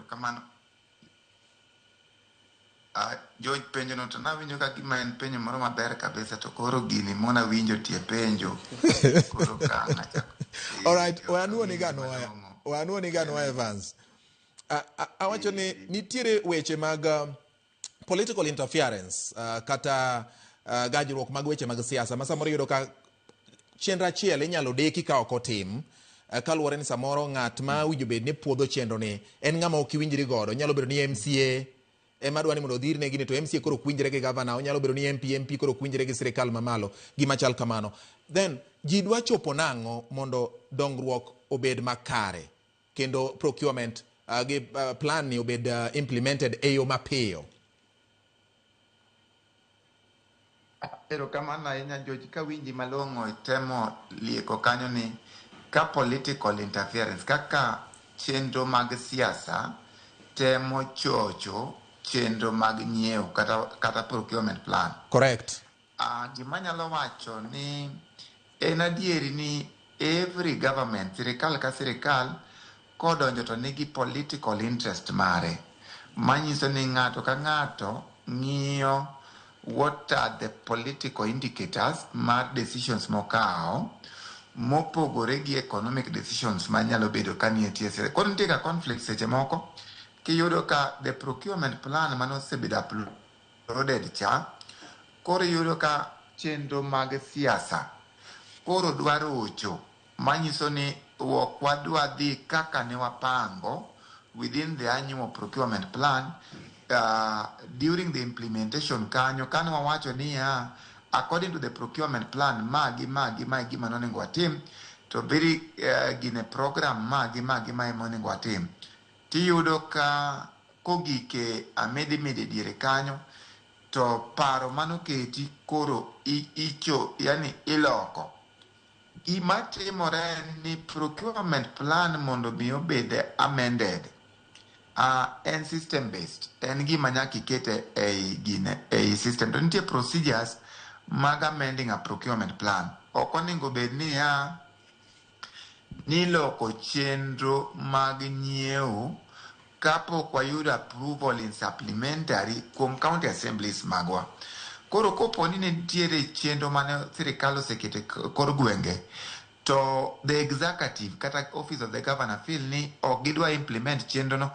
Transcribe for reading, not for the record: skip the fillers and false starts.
Erokamano. George, penjo no to nawinjo ka gima en penjo moro maber kabisa, to koro gini mona winjo tie penjo. Koro ka ng'acha. All right, wanuoni ga noya. Wanuoni ga noya, Evans. Awacho ni nitiere weche mag political interference kata gajruok mag weche mag siasa ma samoro iyudo ka chenro achiel inyalo deki ka ok otim, kaluwore ni samoro ng'at ma owinjo bed ni puodho chenro ni en ng'ama ok iwinjri godo. Nyalo bedo ni MCA ema dwa ni mondo odhirne gini, to MCA koro ok winjre gi gavana. Onyalo bedo ni MP, MP koro ok winjre gi sirikal mamalo, gima chal kamano. Then ji dwa chopo nang'o mondo dongruok obed makare kendo procurement gi plan ni obed implemented e yo mapiyo? Erokamano ahinya, George. Kawinji malong'o, itemo lieko kanyo ni ka political interference, kaka chenro mag siasa temo chocho chenro mag nyiewo kata procurement plan. Correct. Gima nyalo wacho ni en adieri ni every government, sirikal ka sirikal kodonjo to nigi political interest mare, manyiso ni ng'ato ka ng'ato ng'iyo what are the political indicators mar decisions mokawo mopogore gi economic decisions manyalo bedo ka nie tie. Koro nitie ga conflict seche moko kiyudo ka the procurement plan manosebedo uploaded cha, koro iyudo ka chenro mag siasa koro dwa rocho, manyiso ni ok wadwa dhi kaka ne wapango within the annual procurement plan. During the implementation kanyo kane wawacho niya, according to the procurement plan, magi magi mae gima nonego watim, to very gine program magi magi mae monego watim, tiyudo ka kogike amedi medi diere kanyo to paro manoketi koro icho yani iloko. Gima timore en ni procurement plan mondo mi obed amended, en system based, en gima nyaka ikete ei gine ei system, to nitie procedures mag amending a procurement plan. Ok onego bed niya niloko chenro mag nyiewo kapok wayudo approval in supplementary kuom county assemblies magwa. Koro kopo ni nitiere chenro mane sirikal oseketo e kor gwenge, to the executive kata office of the governor feel ni ok gidwa implement chenro no.